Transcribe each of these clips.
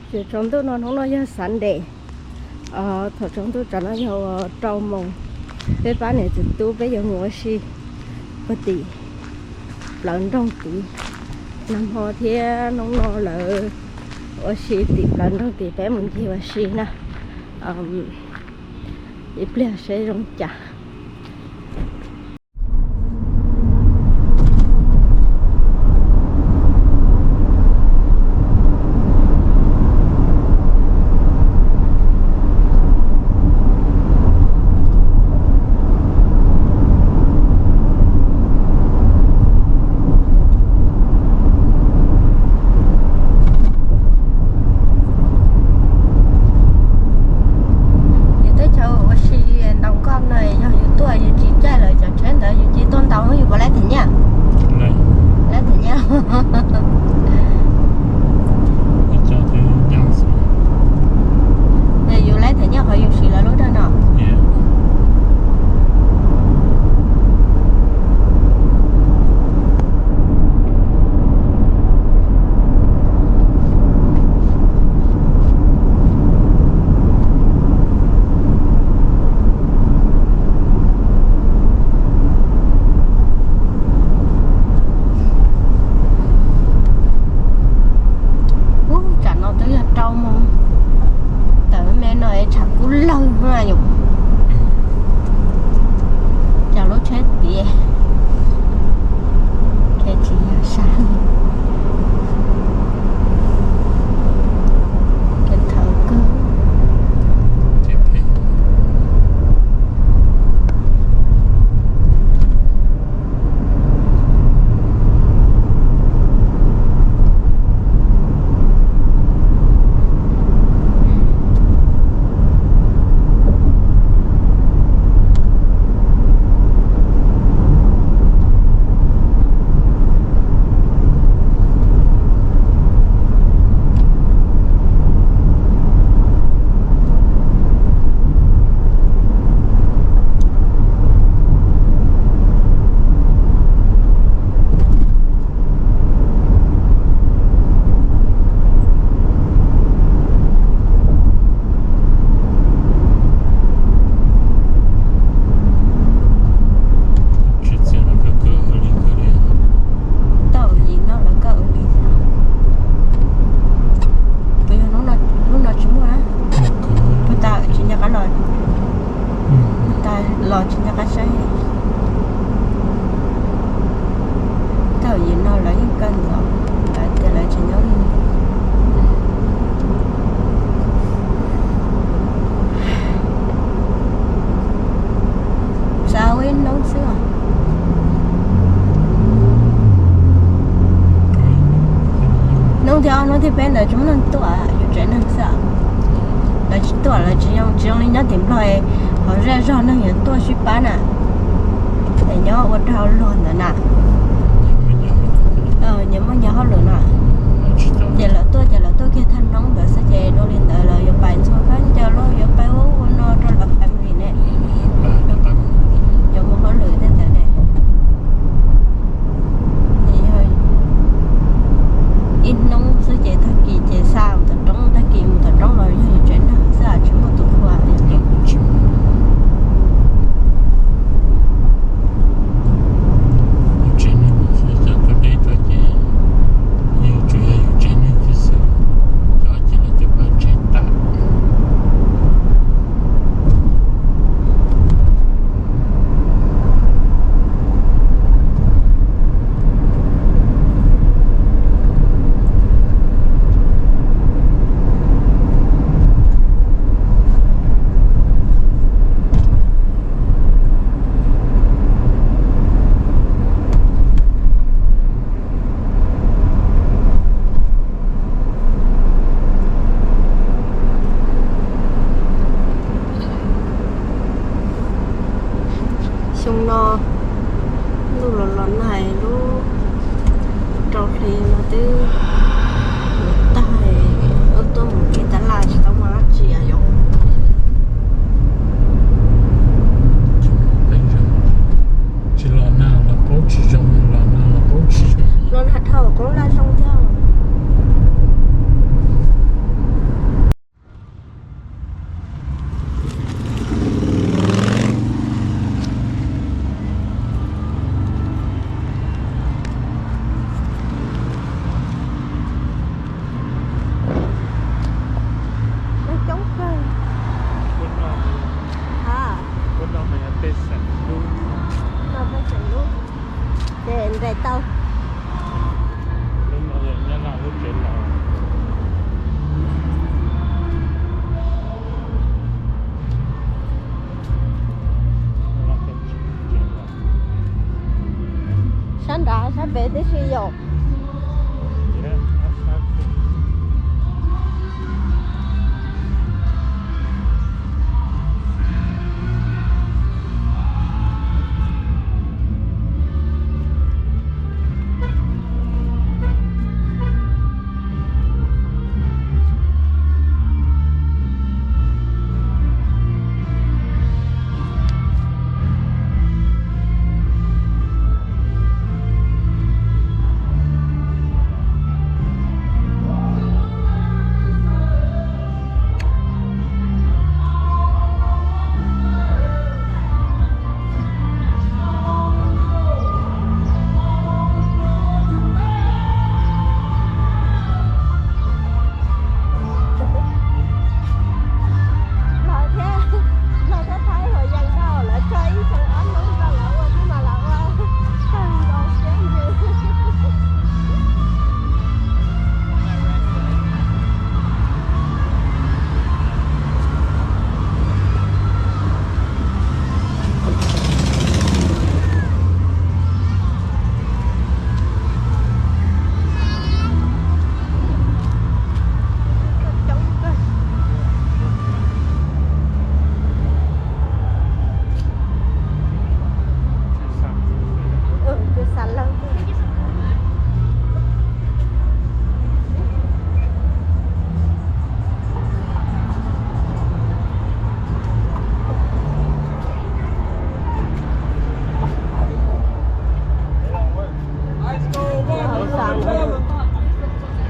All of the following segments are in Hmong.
Tsaus ntuj no, hnub no yog Sunday, thaum tsaus ntuj tsam no yog rau moos, peb pab niam txiv tub peb yuav mus ua si puag tim plawv nroog tid. Nag hmo thiab hnub no lawv ua si tim plawv nroog tid, peb mus ncig ua si na. Ib pliag seb zoo cas. Yus teb chaws ua si ntaus nkoj no, yog yus tuaj yus tsis caij lawv cov tsheb ntawd yus cia tuaj ntaus yus puas laib them nyiaj? Laib them nyiaj. Yus laib them nyiaj qhov yus siv lawv lub dag no. Ub, tsam no twb yog rau moos, tawm me no es tshav kub lawg yom. Cov lub tsheb tiav ces tsis yog sab, ces thawv kawg. Tau yim no lawv koj ua li. Puas yog lub no tsis muaj na? Puas tas tsis nco qab los, puas tas los tsis nco qab saib. Tau yim no lawv yeej kawg ntxov, lawv tias lawv tsis nyob li. Xav ua ib hnub xwb os. Hnub thib ob hnub thib peb ntawd tsis muaj neeg tuaj, yus tsev neeg xwb. Lawv tsis tuaj, lawv tsis zoo, tsis zoo li nyob tim Nplog, hauv zej zog neeg yuav tuaj sib pab na. Es nyob ua rau luag ntawd na. Nyias muaj nyias hauj lwm na. Ces lawv tuaj ces lawv tuaj kiag thaj hnub ntawd xwb ces dua li ntawd lawv yuav pais ntxhua khaub ncaws los yuav pais ua ua no rau lawv family ne. Yuav mus hauj lwm tej ntawd ne. Ces yog ib hnub xwb ces tag kis ces xa mus tom roob, tag kis mus tom roob los yog yus tsev neeg xwb tsis muaj tus hlua li. Yus tsev neeg xwb, cov tuaj deb tuaj ces yeej tsuas yog yus tsev neeg xwb xwb. Tom. Los thiab, los thiab Thaib Hua Yees no lawv tso ib xyoo ob hnub rau lawv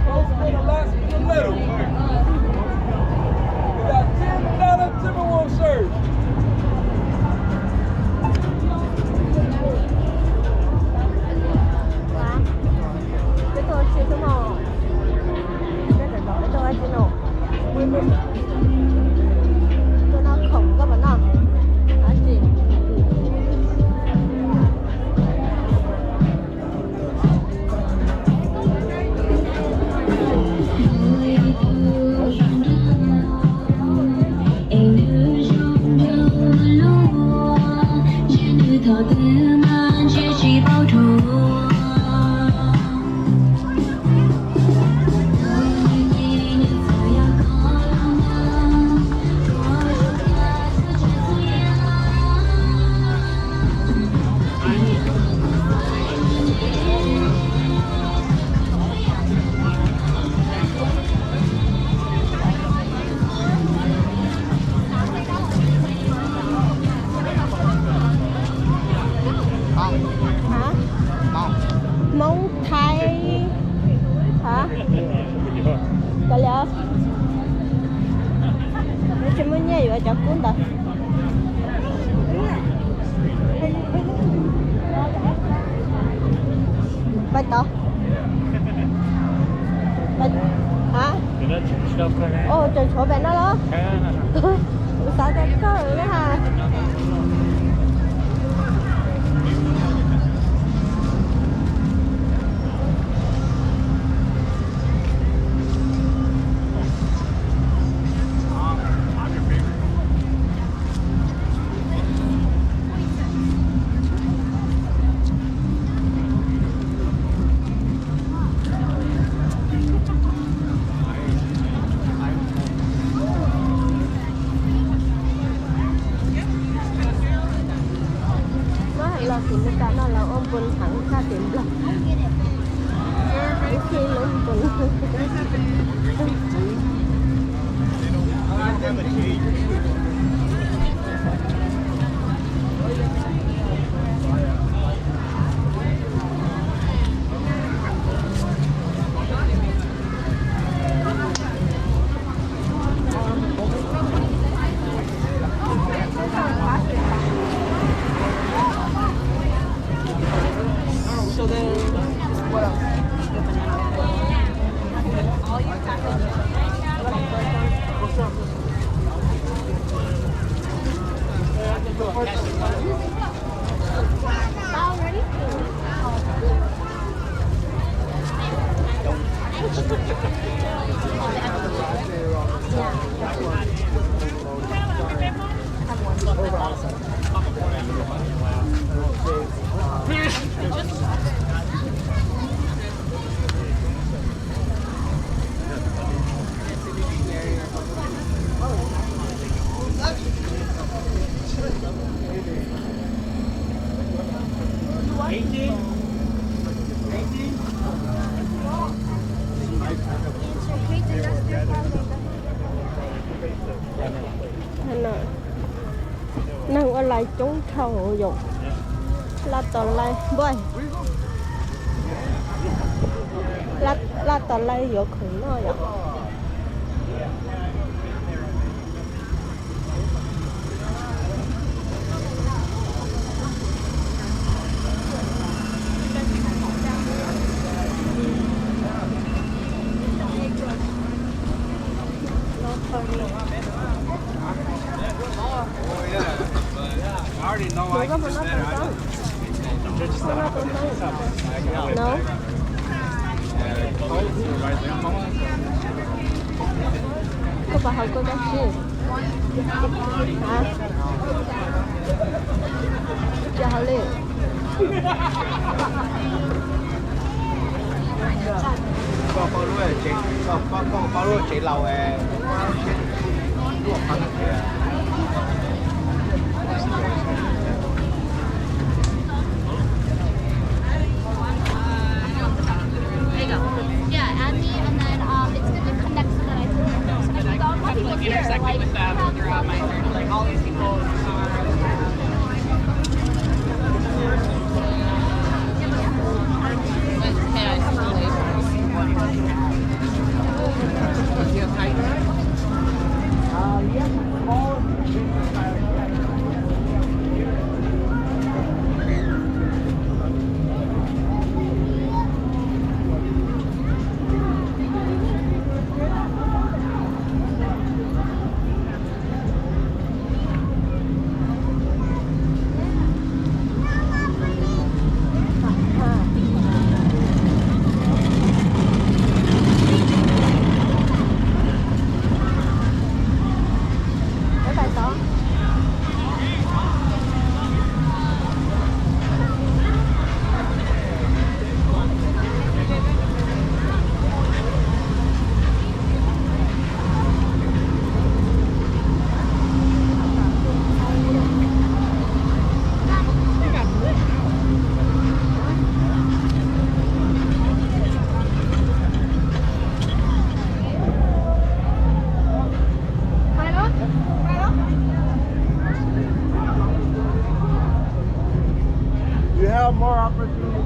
ua xwb mas lawv ua tag nkaus siab ntsws. Tus no khoom koj puas noj? Ab tsis. Hab? Hmoob Thaib. Hab? Kav liam, tsis muaj nyiaj yuav cov kub ntawd. Pais tod. Hab? Tseem tshuav pem no los? Kuv xav tias kawg ne ha. Muab heev los kuv mus kam no los ua npun heev tshaj tim Nplog. Ib txhij lub npun. Laj coob dhau yom. Laj tom laj npaj. Laj tom laj yuav khoom noj yom. Koj puas haus koj cov tsis? Hais li. Koj paub lub tsev laus. There you go. Yeah, add me, and then um, it's going to connect so that I can. So there's a lot of people here. Like, we have some people, like, all these people are. You have more opportunities.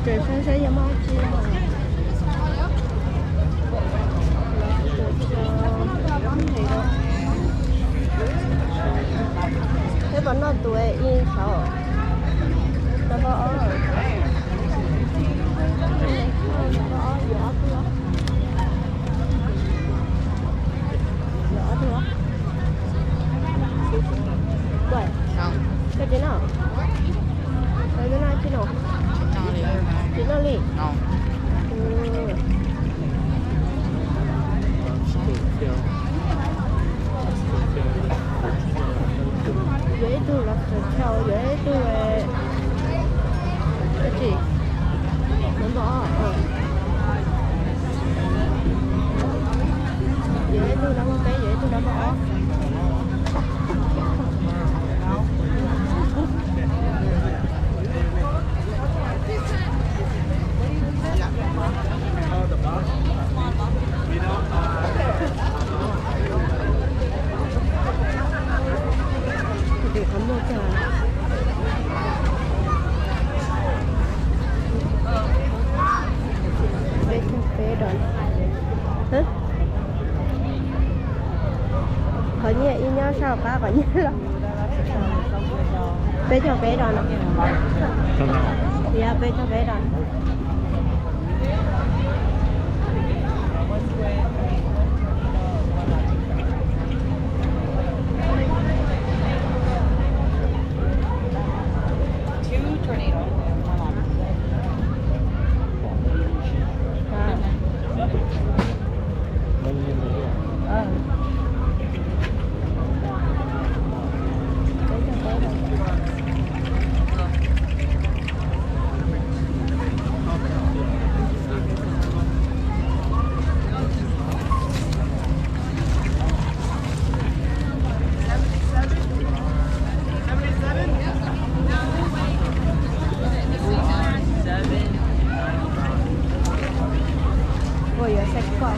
Ces saib saib yog muaj dab tsi. Peb puas noj tus ib saud? Noj ob, noj ob, yuav ob tug. Yuav ob tug. Koj tsis noj? Koj noj tsis noj? Tsis noj li. Yuav ib tug los. Peb caug peb đồng. Hả? Qhov nyiaj ib nyob sab hauv qab qhov nyiaj los. Peb caug peb đồng no. Yog peb caug peb đồng. Two tornado. Ua yuav xav koj.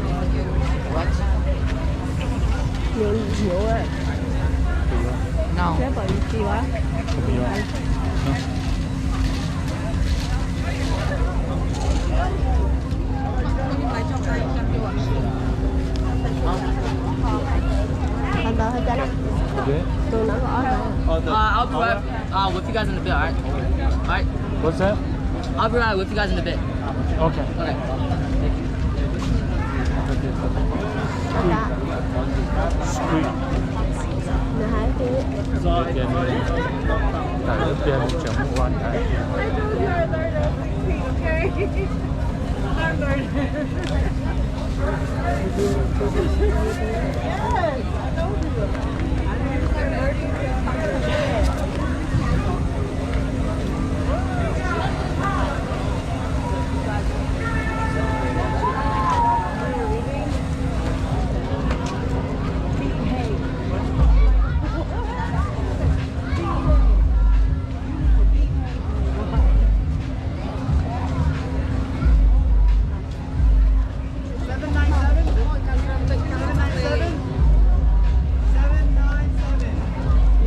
Yuav yuav. Seb pom yuav tsis yuav. Ntawd hais cas na? Tus no ob no. Uh, I'll be right uh, with you guys in a bit, all right? All right. What's that? I'll be right with you guys in a bit. Okay. Okay. Thank you. Street. Nws hais tias, tawm lub tiag nws tseem mus ua ntawd. I told you I learned everything, okay? I learned. Yes, I told you.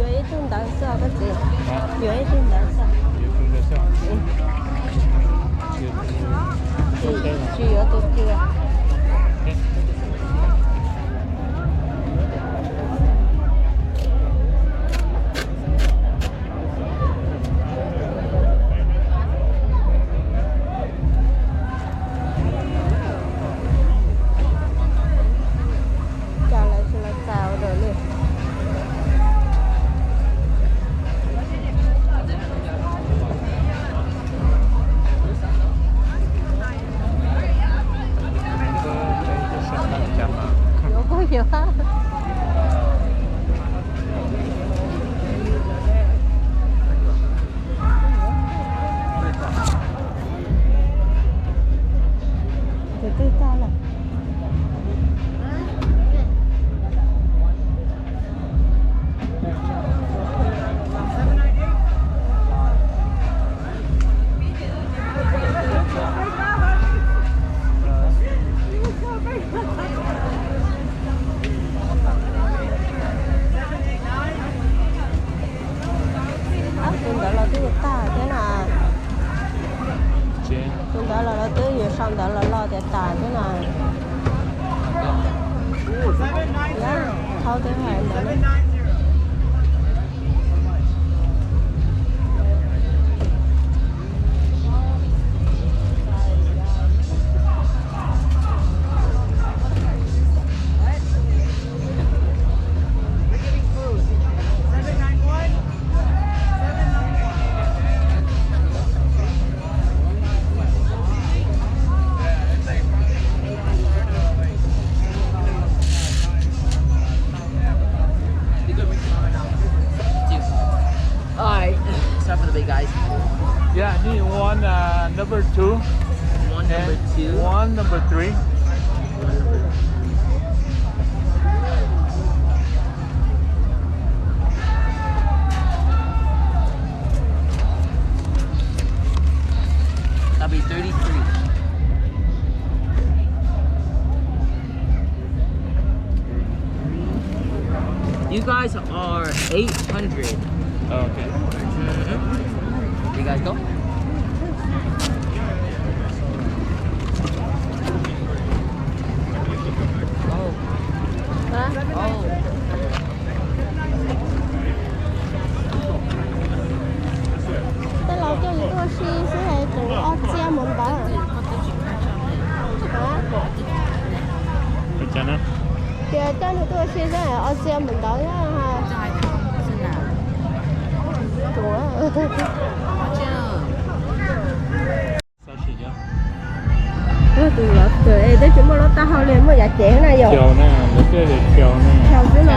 Yuav ib tug ntawd xwb os koj txiv. Yuav ib tug ntawd xwb. Tsis, tsis yuav tus twg. Cas lawv tsis los txais ua dua li. Yuav kuj yuav. Tus twg tag lawm? Tus ntawd los twb yuav tag thiab na. Tus ntawd los lawv twb yuav sau ntawv los los tias tas thiab no. Thauj twb hais ntawd. All right, sorry for the big guys. Yeah, I need one uh, number two. One number two. One number three. One number three. You guys are eight hundred. Oh, okay. Mm-hmm. You guys go. Oh. Oh. Tej laus coj yus tuaj ua si xwb es kuv ob txhiab mus ntawd. Tias coj nws tuaj ua si xwb es ob txhiab mus ntawd. Tus twb tsis muaj lub taub hau li, muaj yav cev na yom. Xyaw xwb no.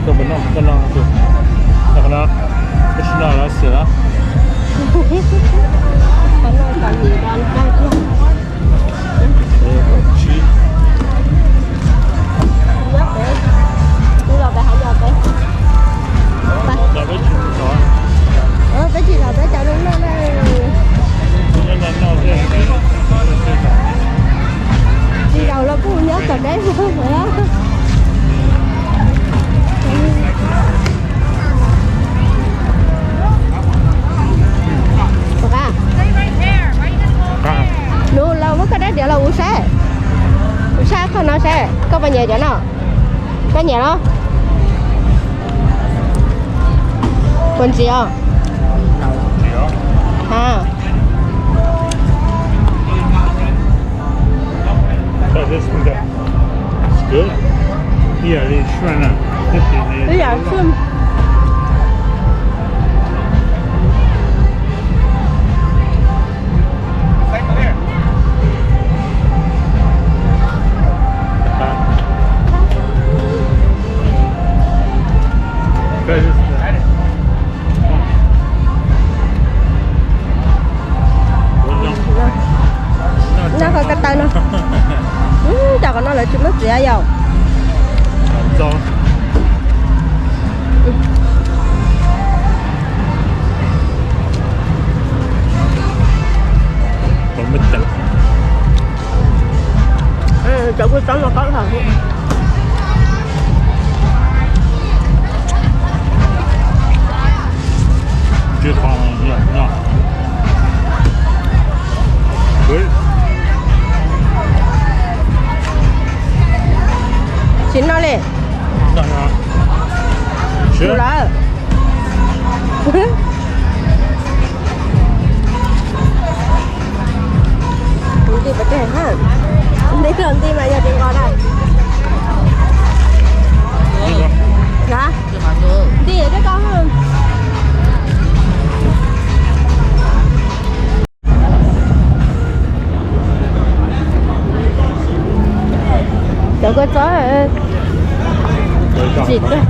Qhov no kom yim dos nqaij tiag. Nyob pem, wb los pem hav yos pem. Peb tsis los peb cov no noj na. Tsis zaum los kuj nyob tom deb. Nus, los muab koj rab riam los ua saib, ua saib qhov no saib koj puas nyiam cov no. Koj nyiam los? Puas ntxim os? Ha. Ib yam li tshaj. Noj qhov ko taw no. Cov qhov no lawv tsis muab txiav yom. Cov kua txob no qaub heev. Tsis noj li. Tus lawm. Nti pov tseg ha. Nti los nti mas yog tsis nqos na. Nti tej ko. Cov kua txob tsim tuaj.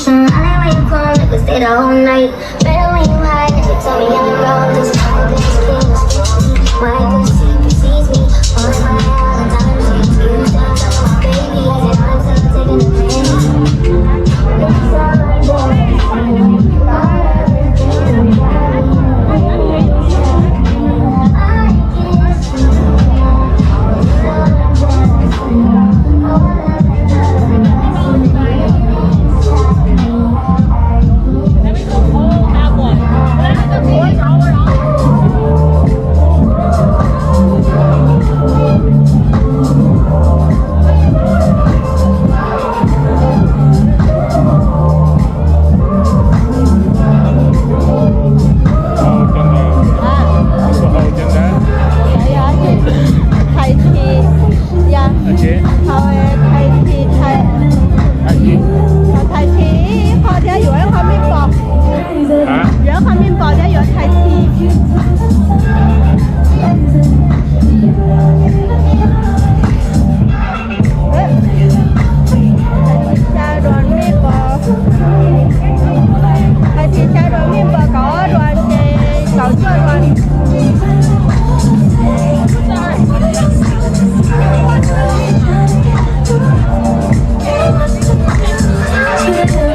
All night when you call, niggas stay the whole night. Better when you hide, nigga, tell me I'm wrong. Cause all things clean, my pussy precedes me. All my island diamonds, you tell my baby, I said I'm still taking the pain. It's all like that. All of the things I'm driving, I can't Thais thi, ya, thais thi, thais, thais thi ib qho thiab yuav ib qho me pom, yuav ib qho me pom thiab yuav thais thi. Thais thi xya dua me pom, thais thi xya dua me pom, kaum ob dua ces kaum cuaj dua. Nyob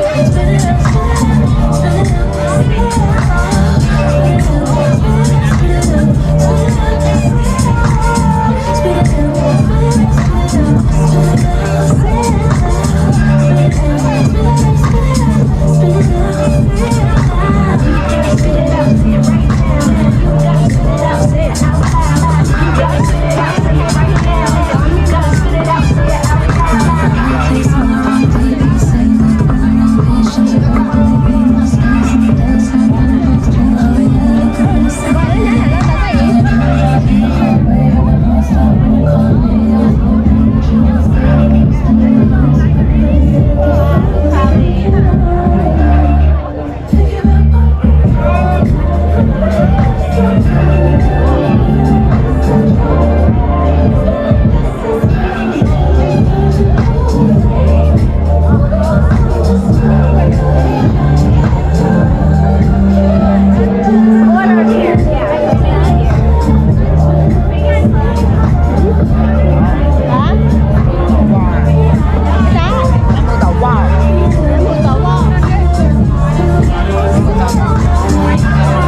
ze pem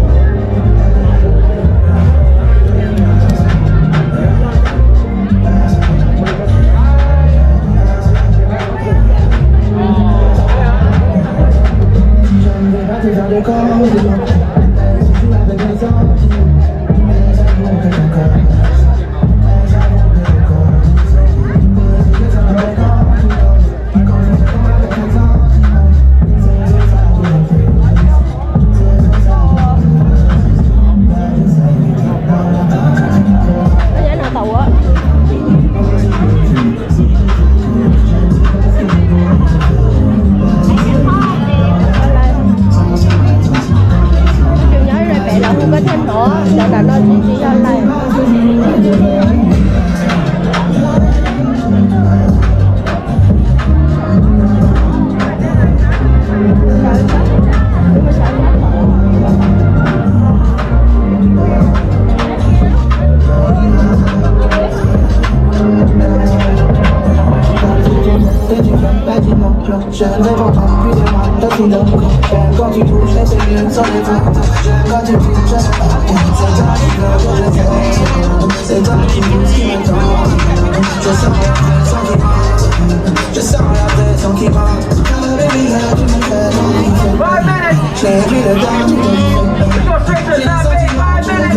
los hu koj thiaj hnov, cov nram no tsis tsis yog lawm. Five minutes. Go straight to the top eight, five minutes.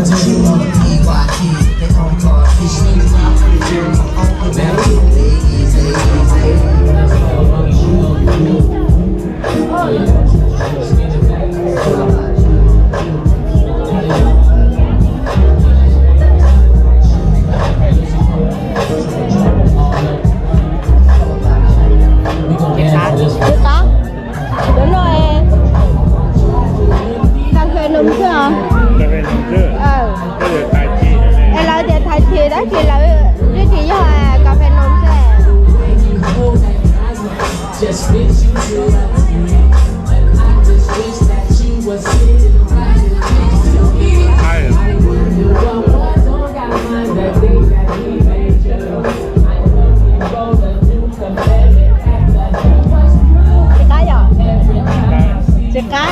Twb qab, cov no cà phê num xwb os. Es lawv tias thaiv chim tab sis lawv twb tsis yog, cà phê num xwb. Tsis qab yom? Tsis qab.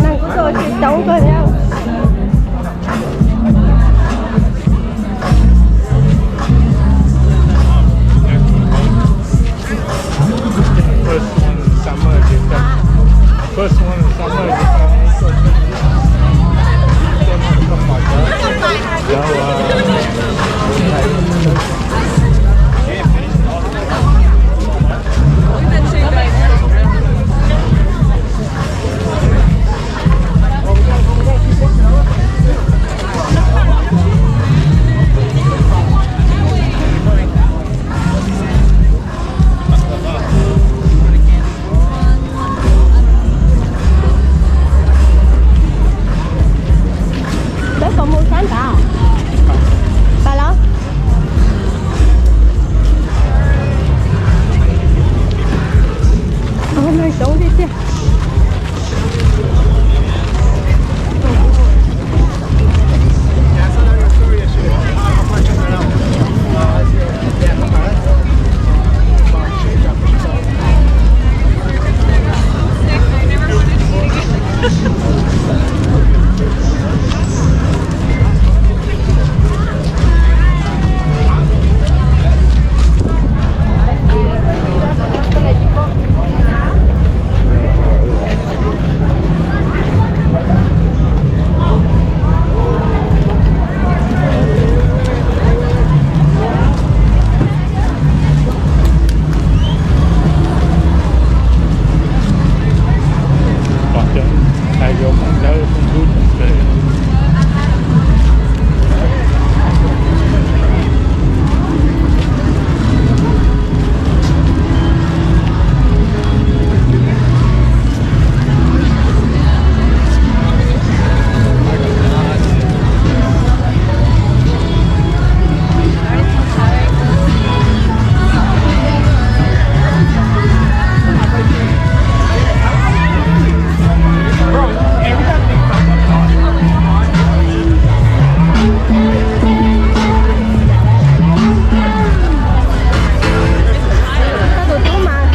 Neeg kuj tuaj tsis coob kawg thiab. First one in summer, first one in summer. Peb puas mus sab nrad? Pas los? Ov, neeg coob tiag tiag. Tus tub mas,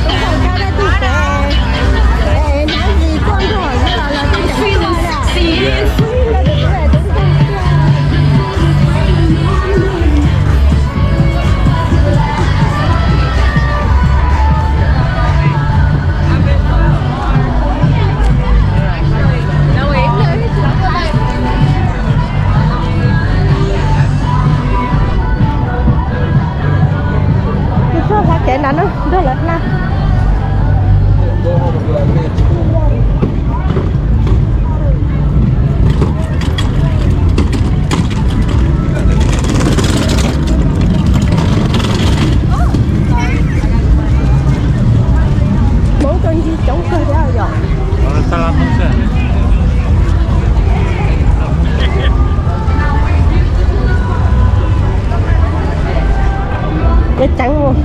tub tau thab dab tug pem, es hnab zis tuaj nrog lawv los lawv tub ceev tuaj li. Tus tub hla kev nrad na, nrog lawv hla. Hmoob tuaj ncig coob kawg thiab yom. Ceev ceev mus.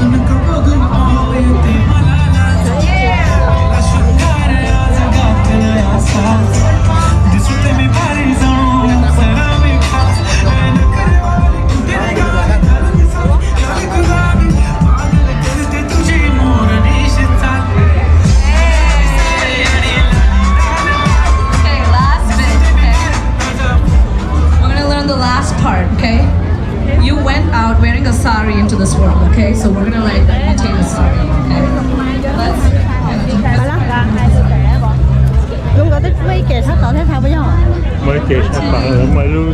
Okay, last bit, okay? We're gonna learn the last part, okay? You went out wearing a sari into this world, okay? So we're gonna like retain the sari, okay? Let's. Zoo nkaus twb muaj ib ce sab tod thiab, puas yog? Muaj ib ce sab tod, muaj ib lub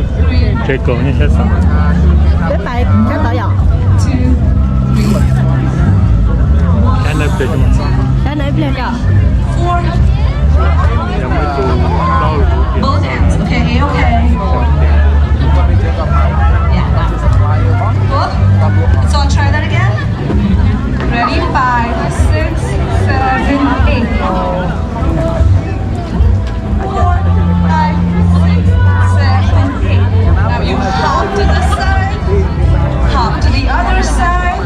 tsev kaus nyob sab tod. Peb pais sab tod yom? Sab no ib pliag, sab no ib pliag yom? Both hands, okay, okay. Yeah. Cool. So I'll try that again. Ready? Five, six, seven, eight. Four, five, six, seven, eight. Now you hop to the side, hop to the other side,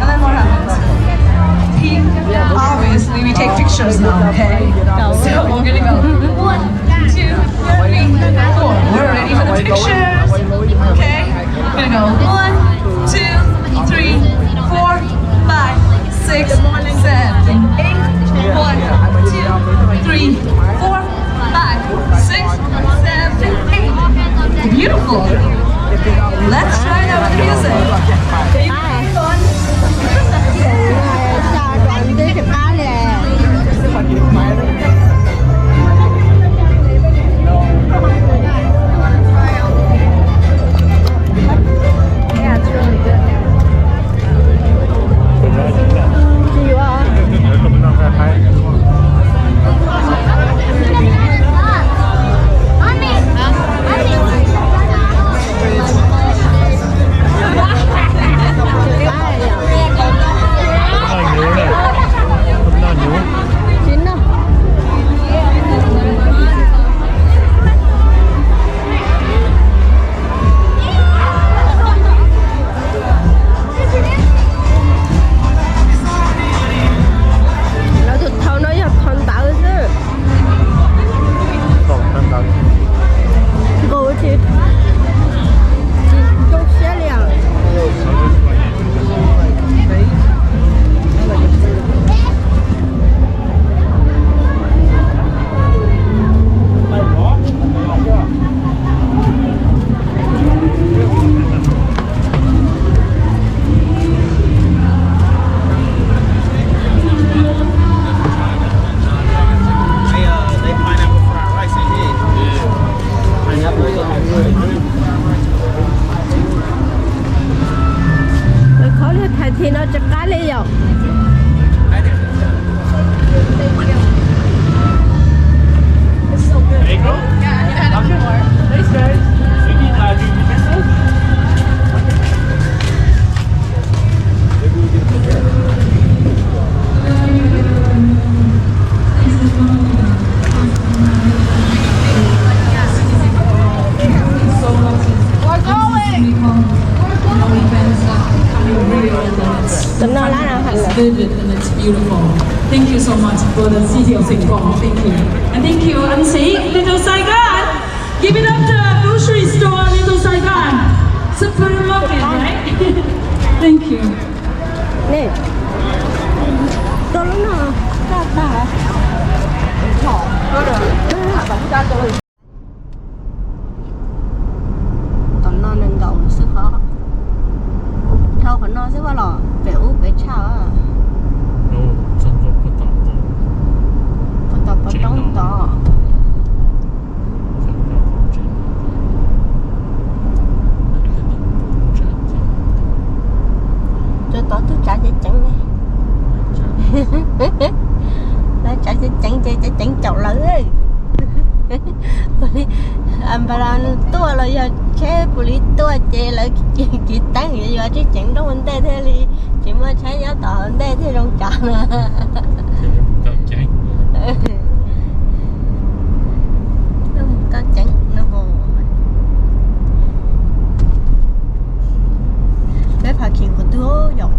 and then what happens? He, obviously, we take pictures now, okay? So we're gonna go one, two, three, four. We're ready for the pictures, okay? We're gonna go one, two, three, four, five, six, seven, eight. One, two, three, four, five, six, seven, eight. Beautiful. Let's try that with music. Tso rau ntiaj teb qab li. Lawv tus thau no yog thau ntawv xwb. Nkaus tsis, tsis zoo siab li os. Lawv qhov lub thaiv thim no tsis qab li yom. Tus no lab no hais lawm. It's vivid and it's beautiful. Thank you so much for the city of Saint Paul. Thank you. And thank you, M C, Little Saigon. Give it up to the grocery store, Little Saigon. Supermarket, right? Thank you. Nè, tau lub no, tau tag. Tom no nees nkaum xwb hov. Dhau qhov no xwb vaj los pem ub pem tshaj. Puag tom pov roob tod. Cov tod twb tsav ceev ceev ne. Lawv tsav ceev ceev ces ceev ceev caum lawv. Npam los tuaj los yog tsheb pus li tuaj ces lawv kiv teeb yuav tsib ceev nrob ua ntej thiaj li tsis muaj tsheb nyob tom hauv ntej thiaj zoo tsav. Tau ceev no. Peb phav kheev qhov twg yom?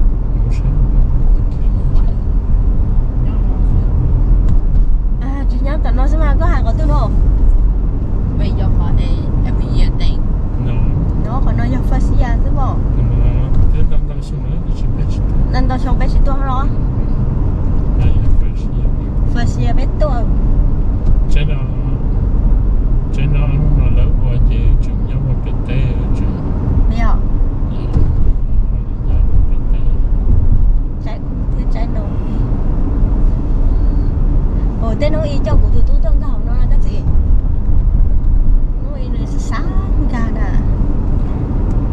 Xyoo peb tsis tuaj los? First year peb tuaj. Tsaib no, tsaib no hnub no lawv ua ces tseem nyob ua pem teb tseem. Yog. Nyob ua pem teb. Tsaib ub thiab tsaib no. Ua tej hnub ib coj kuv tus tub tuaj nkag hauv no na koj txiv. Hnub ib nws xav nkag na.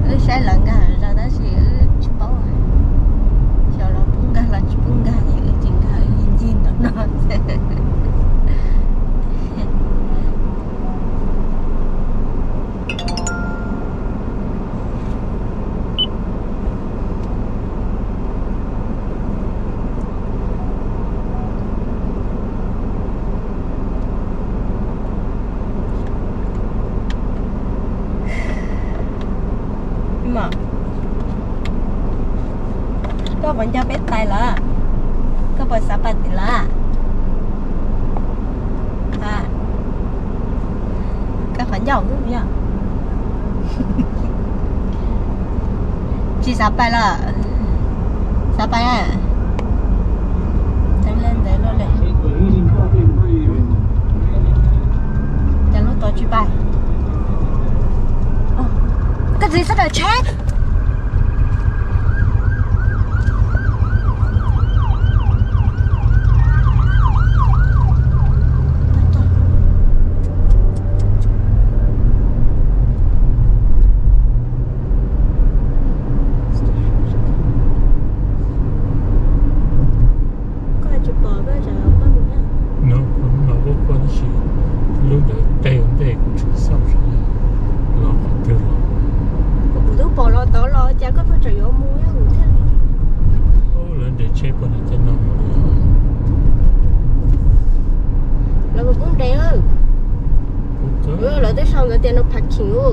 Wb saib lawv nkag zog tab sis wb tsis paub. Xyov los pub nkag los tsis pub nkag ces wb tsis nkag, wb ncig ncig ntawm no. Koj puas nco peb tais lawm? Koj puas xav pais tim lawm? Koj qhov ncauj yog tsis xav pais los? Xav pais na. Teeb le ntawd luaj li. Cas lub tod tsis pais? Koj txiv sawv daws tsheb. Koj tsis pom koj tseem poj mus thiab. No, no kuj poj tab sis lub ntawd teg ua ntej kuv tsis xauj saib los qhov twg los. Kuv twb pom los tod los cas koj pheej tseem yuav mus thiab kuv thiaj li. Lawv nres tsheb puag nram tej no mus. Lawv mus pub nres. Lawv twb sau ntawd tias no parking u.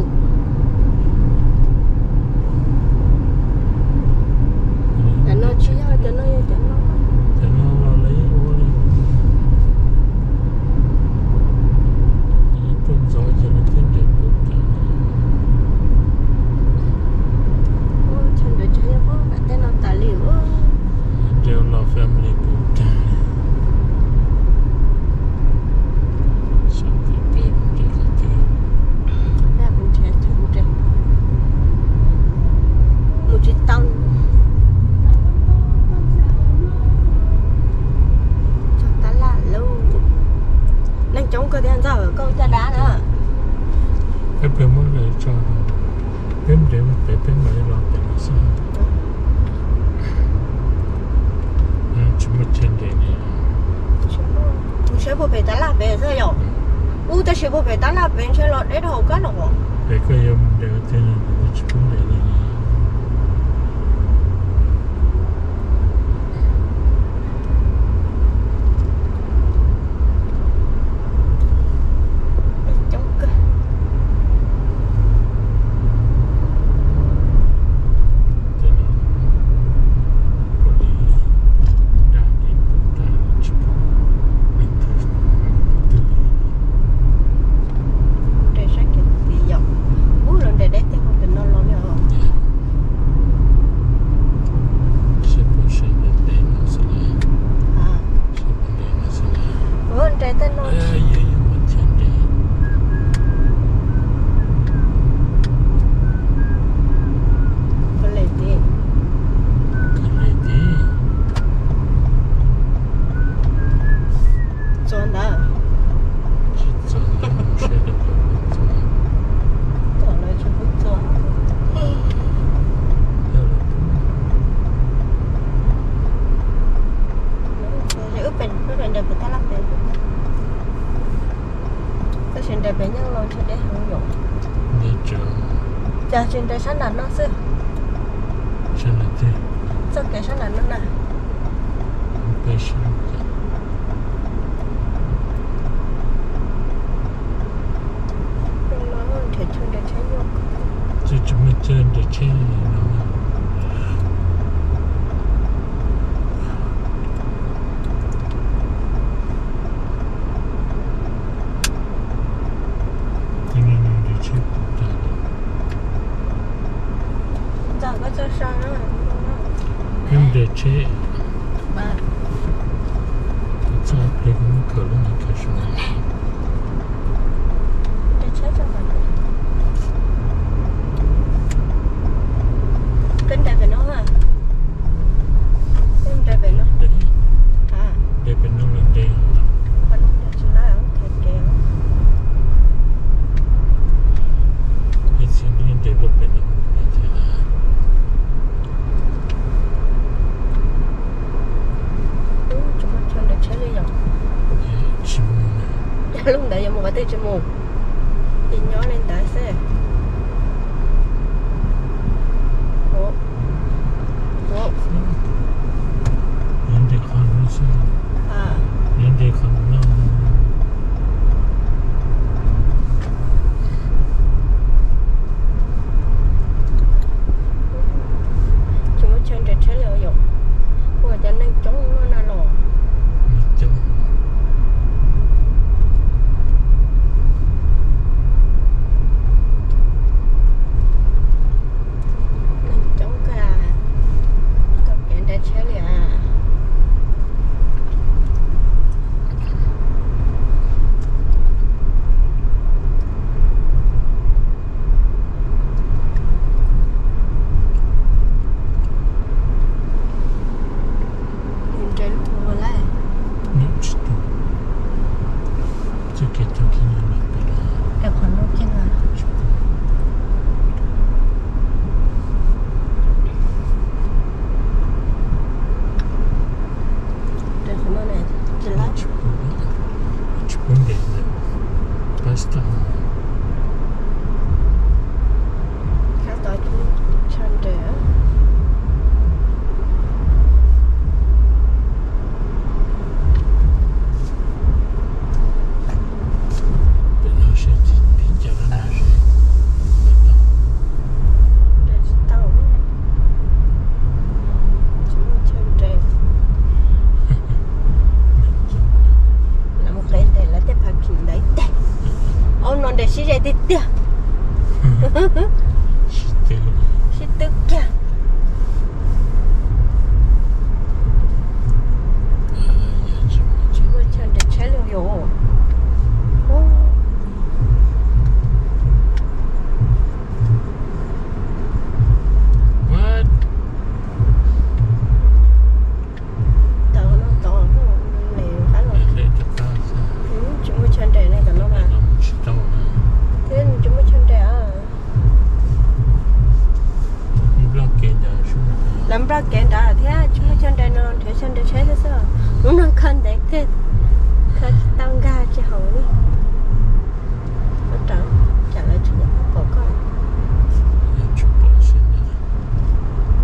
Cov no tsis yog, cov no yog cov no. Cov no los lawv yeej ua li. Tuaj ntxov ces lawv thiaj nres puv tas. Ua chaw nres tsheb nyob puag nram tej no tas li. Nres los family puv tas. Xyov tias peb mus nres qhov twg. Mus tsis tau. Tso tab laj lauj. Neeg coob kawg thiab ntxawm, koj caj dab na. Peb peb muab lawv tso, peb nres mus pem peb mam li los pem no xwb. Tsis muaj chaw nres li. Mus saib puag pem tab laj pem xwb yom. Ub, tab sis puag pem tab laj pem ntshe los deb dhau kab no. Pem koj yuav mus nres ua twg no kuv twb tsis pub nres li. Coob kawg. Nres saib kiag tid yom. Ub, lawv nres deb tiag hauv pem no los li os. Ua nres tej no. Ua li tid. Txog ntawd. Tom no tsis pub txog. Wb pem, wb pem nres pem tab laj pem. Tab sis nres pem nyob los ntshe deb heev yom. Cas tsis nres sab nram no xwb? Txoj kev sab nram no na. Tsis muaj chaw nres tsheb li no. Ntxawm, koj txawj saib na. Wb nres tsheb Txog ib pliag kuv muab khaws lub ntawd khaws sawv. Koj nres pem no, koj nres pem no. Nres pem no los nres. Ib txhia nres puag pem no. Tsis muaj chaw nres tsheb li yom? Tsis muaj. Yog lub ntawd yuav mus qhov twg tsis mus, ces nyob li ntawd xwb. Ua, ua, yuav nres qhov no xwb. Yuav nres qhov no. Tsis muaj chaw nres tsheb li yom? Ua cas neeg coob ua luaj na los. Neeg coob. Neeg coob kawg, tsis tau kev nres tsheb li as. Nws nres lub ua lawm. Tsis tau. Txoj kev tau kiag no los pem no. Qhov no kiag no. Nres qhov no ne, tsis lab. Tsis pub nres ntawd, pab tsis tau. Khab tod tsis muaj chaw nres. Pem no seb tib co na seb tau. Nres tsis tau, tsis muaj chaw nres. Lawv mus qev nres lawv tej phav khim ntawd teg. Aub no nres sib ze tiag tiag. Sib twb kiag. Tsis muaj chaw nres tsheb li yom. Tau no tod, tsis muaj chaw nres li tod no mas. Thiab tsis muaj chaw nres. Lawv nploj kev nrad thiab tsis muaj chaw nres no, nrhiav chaw nres tsheb xwb xwb. Hnub no kho ntev kawg, kho tsis tau nkag tsis haum li. Koj rawm, tsam lawv tsis pom koj.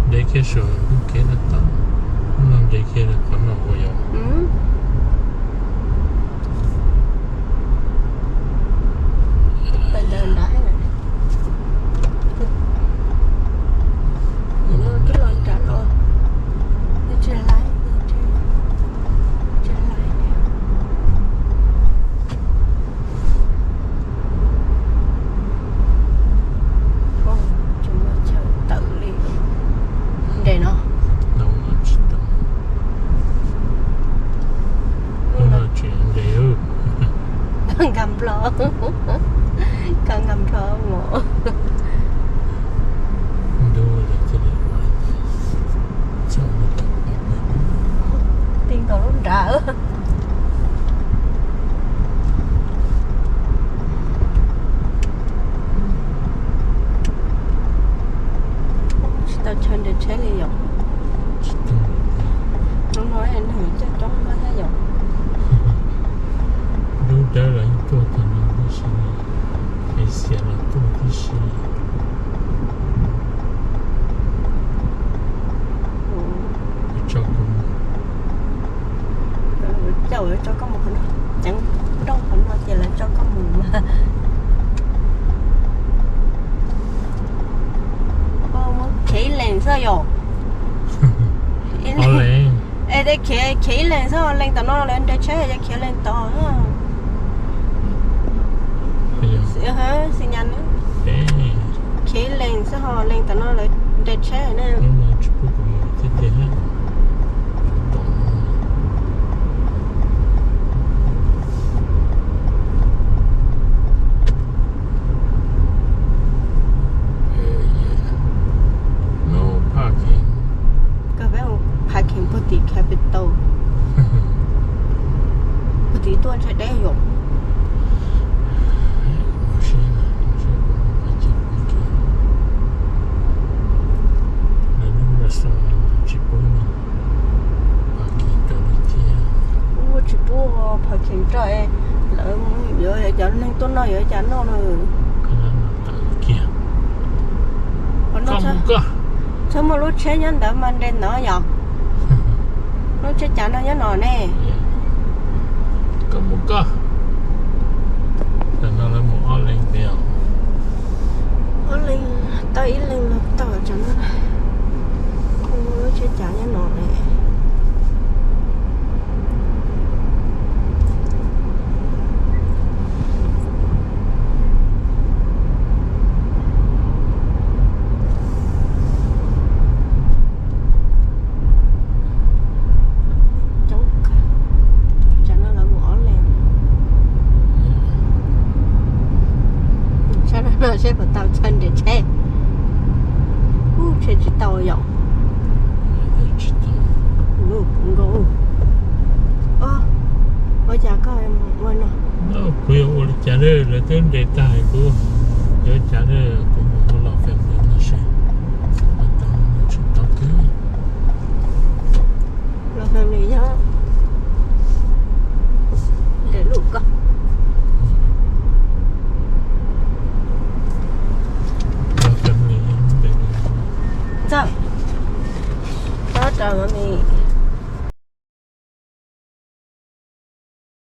Nres kiag saum lub kev no tod, hnub no nres kiag qhov no ua yom. Pem ntawd nrad, twb los nrad los, tsis lais, tsis lais. Tsis muaj chaw tawm li. Nres no. Tsis tau. Hnub no tsis nres. Nkag nplho, koj nkag nplho mos. Ti nkaus lub nrad. Tsis tau chaw nres tsheb li yom. Hnub no neeg coob coob no thiab yom. Dub dawb los yeej tuaj tag no tib si, es xiam los tuaj tib si. Tso kuv mus. Coj tso koj mus qhov no, ceev nrooj qhov no ces lawv tso koj mus mas. Khiav ib leeg xwb yom. Khiav ib leeg xwb, leeg tom no lawv nres tsheb, khiav leeg tod. Xi nyas, khiav ib leeg xwb ho leeg tom no lawv nres tsheb na. Capital. Kuv txiv tuaj ntshai deb yom. Tsis pub parking rau, lawv yuav cov neeg tuaj noj yuav cas noj na. Txhob muaj lub tsheb nyob ntawd mas nres ntawd yom. Lub tsheb cav no nyob no ne. Koj mus koj. Tam no lawv mus ob leeg pem. Ob leeg, tau ib leeg no tau tam no. Lub tsheb cav nyob no ne. Coob kawg. Tsam no lawv mus ob leeg. Sab no no seb puas tau chaw nres tsheb. Ub, tsheb tsis tau yom. Ua cas koj mus ua no? Kuv yuav ua li cas ne, lawv twb nres tag kuv yuav cas ne, kuv mus ua los family no seb. Tsis tau twg. Los family yog nres lub ko. Los family yog nres lub. Txawm. Txawm mami.